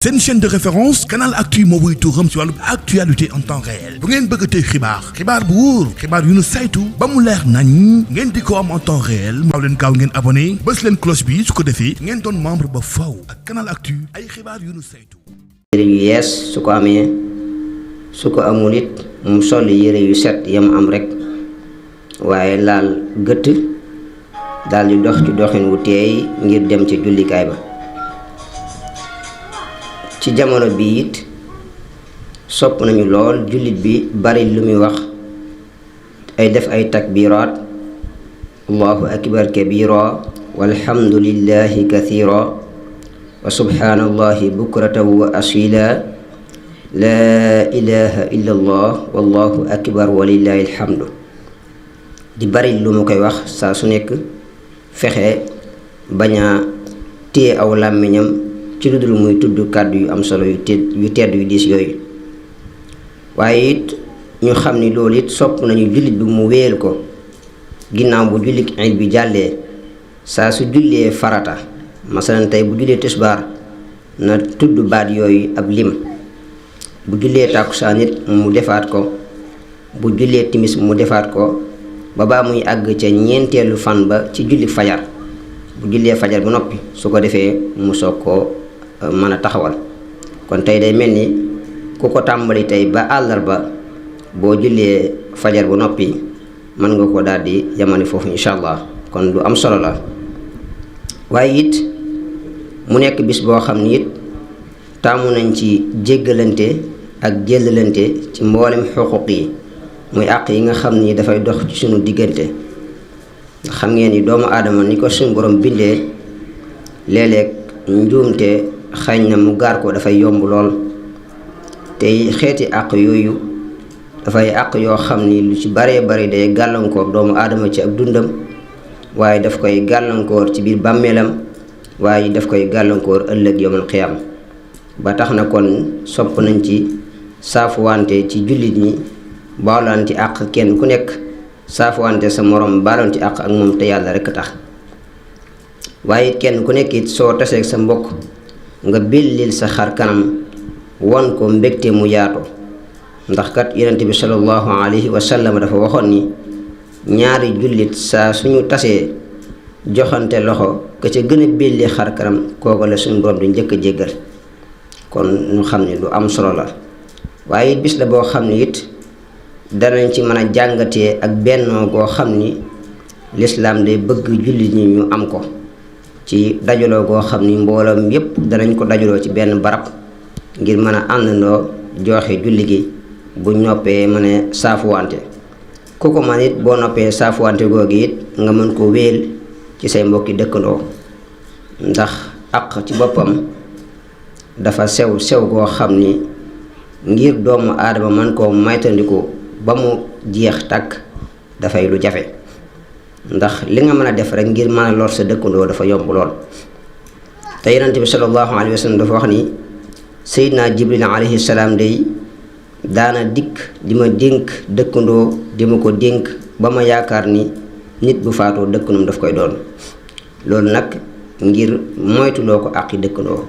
seen chaîne de référence Canal Actu moo wuy turam ci wàllu actualité en temps réel bu ngeen bëgg tey xibaar bu wóor xibaar yu nu saytu ba mu leer nañ ngeen di ko am en temps réel maaw leen gaaw ngeen abonné bës leen cloche bi su ko defee ngeen doon membre ba faw ak Canal Actu ay xibaar yu nu saytu. yére yu yees su ko amee su ko amul it mu sol yére yu set yam am rek waaye laal gëtt daal di dox ci doxin wu teey ngir dem ci jullikaay ba. ci jamono bi it sopp nañu lool jullit bi bari lu muy wax ay def ay takbiraat allahu akbar kabira walhamdulillahi kathira wa subhanallahi bukratan wa asila laa ilaha illa allah wallahu akbar walillahi alhamdu. di bari lu mu koy wax saa su nekk fexe bañ a téye aw làmmiñam ci lu dul muy tudd kàddu yu am solo yu tedd yu diis yooyu. waaye it ñu xam ni loolu it sopp nañu jullit bi mu wéyal ko ginnaaw bu jullit iid bi jàllee saa su jullee farata masalan tey bu jullee tisbaar na tudd baat yooyu ab lim, bu jullee tàkkusaan nit mu defaat ko, bu jullee timis mu defaat ko ba baa muy àgg ca ñeenteelu fan ba ci julli fajar. bu jullee fajar bu noppi su ko defee mu soog koo mën a taxawal. kon tey day mel ni ku ko tàmbali tey ba àllarba boo jullee fajar bu noppi mën nga ko daal di yamani foofu incha allah. kon lu am solo la. waaye it mu nekk bis boo xam ni it taamu nañ ci jéggalante ak jëllalante ci mboolem xuquq yi muy àq yi nga xam ni dafay dox ci sunu diggante. xam ngeen ni doomu aadama ni ko suñu borom bindee léeg-léeg njuumte xañ na mu gaar ko dafay yomb lool tey xeeti àq yooyu dafay àq yoo xam ni lu ci baree bari day gàllankoor doomu aadama ci ab dundam, waaye daf koy gàllankoor ci biir bàmmeelam, waaye daf koy gàllankoor ëllëg yawmal qiyaam. ba tax na kon sopp nañ ci saafuwante ci jullit ñi baalante àq kenn ku nekk saafuwante sa morom baalante àq ak moom te yàlla rekk tax. waaye kenn ku nekk it soo taseeg sa mbokk nga billil sa xar kanam won ko mbégte mu yaatu, ndax kat yonent bi sallallahu alayhi wa sallam dafa waxoon ni ñaari jullit saa suñu tasee joxante loxo ka ca gën a billi xar kanam kooku la suñu borom du njëkk a jéggal. kon ñu xam ne lu am solo la. waaye it bis la boo xam ne it danañ ci mën a jàngatee ak bennoo goo xam ni lislaam day bëgg jullit ñi ñu am ko ci dajaloo goo xam ni mbooloom yépp danañ ko dajaloo ci benn barab ngir mën a àndandoo joxe julli gi bu noppee mën a saafuwante. ku ko man it boo noppee saafuwante googu it nga mën ko wéel ci say mbokki dëkkandoo, ndax àq ci boppam dafa sew goo xam ni ngir doomu aadama man koo maytandiku ba mu jeex tàkk dafay lu jafe, ndax li nga mën a def rek ngir mën a lor sa dëkkandoo dafa yomb lool. te yonent bi sallallahu alayhi wa sallam dafa wax ni Seydina Jibril alayhi salaam day daana dikk di ma dénk dëkkandoo di ma ko dénk ba ma yaakaar ni nit bu faatoo dëkkandoom daf koy doon. loolu nag ngir moytuloo ko àqi dëkkandoo.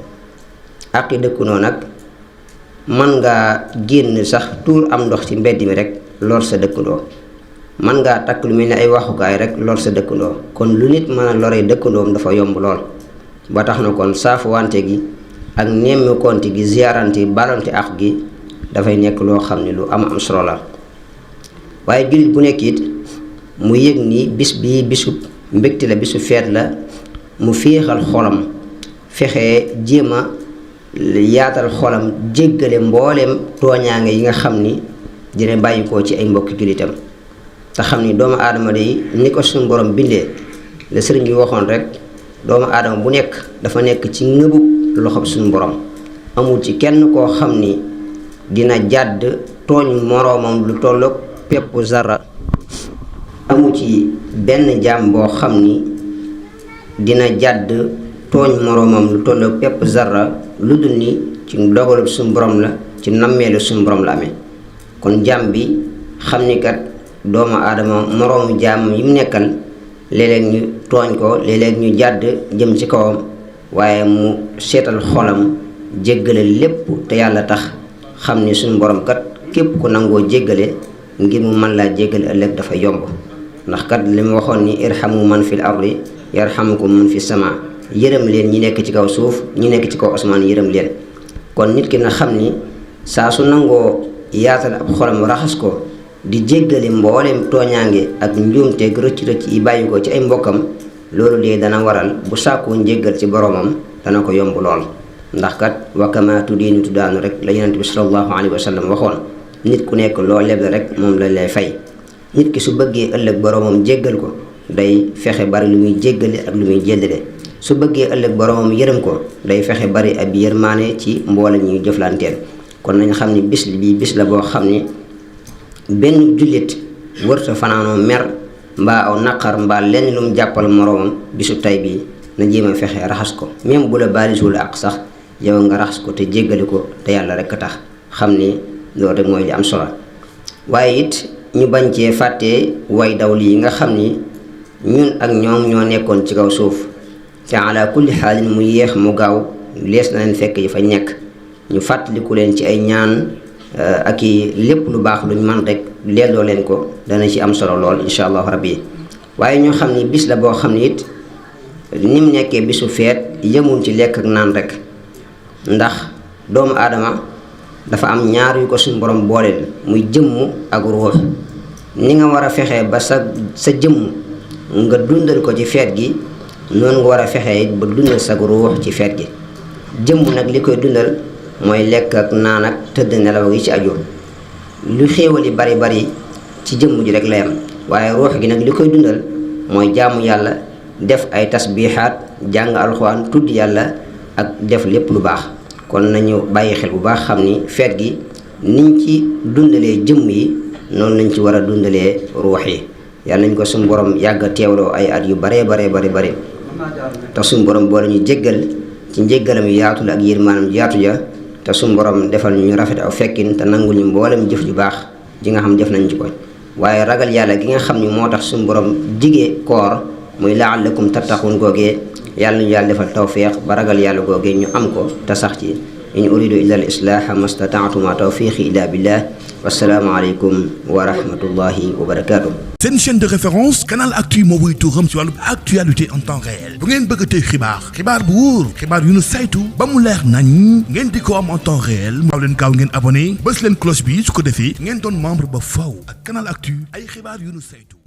àqi dëkkandoo nag mën ngaa génn sax tuur am ndox ci mbedd mi rek lor sa dëkkandoo, mën ngaa takk lu mel ni ay waxukaay rek lor sa dëkkandoo. kon lu nit mën a loree dëkkandoom dafa yomb lool. ba tax na kon saafuwante gi ak nemmi konti gi ziyaarante balonte àq gi dafay nekk loo xam ne lu am solo la. waaye jullit bu nekk it mu yëg ni bis bii bisu mbégte la, bisu feet la, mu féexal xolam fexe jéem a yaatal xolam jéggale mbooleem tooñaange yi nga xam ni dina bàyyikoo ci ay mbokki jullitam. te xam ni doomu aadama day ni ko suñu borom bindee la sëriñ bi waxoon rek, doomu aadama bu nekk dafa nekk ci ngëbub loxob suñu borom. amul ci kenn koo xam ni dina jàdd tooñ moroomam lu tolloog pepp zarra. amu ci benn jaam boo xam ni dina jàdd tooñ moroomam lu tolloog pepp zarra lu dul ni ci dogalub suñu borom la, ci nammeelu suñu borom la amee. kon jaam bi xam ni kat doomu aadama moroomu jaam yi mu nekkal léeg-léeg ñu tooñ ko, léeg-léeg ñu jàdd jëm ci kawam, waaye mu seetal xolam jéggale lépp te yàlla tax xam ni suñu borom kat képp ku nangoo jéggale ngir mu mën laa jéggale ëllëg dafa yomb ndax kat li mu waxoon ni irhamu man fil ardi yarhamukum man fi sama yërëm leen ñi nekk ci kaw suuf ñi nekk ci kaw asamaan yërëm leen. kon nit ki na xam ni saa su nangoo yaatal ab xolam raxas ko di jéggale mboolem tooñaange ak njuumteeg rëcc-rëcc yi bàyyi ko ci ay mbokkam loolu de dana waral bu sàkkoo njéggal ci boromam dana ko yomb lool. ndax kat wa kama tudiinu tudaanu rek la yonent bi sallallahu alayhi wa sallam waxoon nit ku nekk loo leble rek moom la lay fay. nit ki su bëggee ëllëg boromam jéggal ko day fexe bari lu muy jéggale ak lu muy jéllale su bëggee ëllëg boromam yërëm ko day fexe bari ab yërmaane ci mboolem ñuy jëflanteel. kon nañ xam ni bis bi bis la boo xam ni benn jullit wërta fanaanoo mer mbaa aw naqar mbaa lenn lu mu jàppal moroomam bisu tay bi na jéem a fexe raxas ko même bu la baalisul ak sax yow nga raxas ko te jéggale ko te yàlla rek a tax xam ni loolu rek mooy li am solo. waaye it ñu bañ cee fàttee way daw lii nga xam ni ñun ak ñoom ñoo nekkoon ci kaw suuf te ala kulli xaalin mu yéex mu gaaw lees na leen fekk yi fa nekk ñu fàttaliku leen ci ay ñaan ak i lépp lu baax luñ man rek leelloo leen ko dana ci am solo lool incha allahu rabbi. waaye ñoo xam ni bis la boo xam ni it ni mu nekkee bisu feet yëmul ci lekk ak naan rek ndax doomu aadama dafa am ñaar yu ko suñu borom booleel muy jëmm ak ruux. ni nga war a fexee ba sa jëmm nga dundal ko ci feet gi noonu nga war a fexee it ba dundal sa ruux ci feet gi. jëmm nag li koy dundal mooy lekk ak naan ak tëdd nelaw gi ci aju lu xéewal yi bari bari ci jëmm ji rek la yam waaye ruux gi nag li koy dundal mooy jaamu yàlla def ay tasbiixaat jàng alxuraan tudd yàlla ak def lépp lu baax. kon nañu bàyyi xel bu baax xam ni feet gi niñ ci dundalee jëmm yi noonu lañ ci war a dundalee ruux yi. yàlla nañ ko suñu borom yàgg a teewloo ay at yu baree bari te suñu borom boo la ñu jéggal ci njéggalam yu yaatu la ak yërmaanam yaatu ja te suñu borom defal ñu rafet aw fekkin te nangul ñu mboolem jëf ju baax ji nga xam def nañ ci ko. waaye ragal yàlla gi nga xam ni moo tax suñu borom digee koor muy la'allakum tattaqun googee yàlla ñu yàlla defal tawfiq ba ragal yàlla googee ñu am ko te sax ci. in uridu illa al islaaha mastata'tu ma tawfiqi illa billah wassalaamu aleykum wa rahmatullahi wa barakatuh. seen chaîne de référence Canal Actu moo wuy tuuram ci wàllu actualité en temps réel bu ngeen bëgg tey xibaar bu wóor xibaar yu nu saytu ba mu leer nañ ngeen di ko am en temps réel maaw leen gaaw ngeen abonné bës leen cloche bi su ko defee ngeen doon membre ba faw ak Canal Actu ay xibaar yu nu saytu.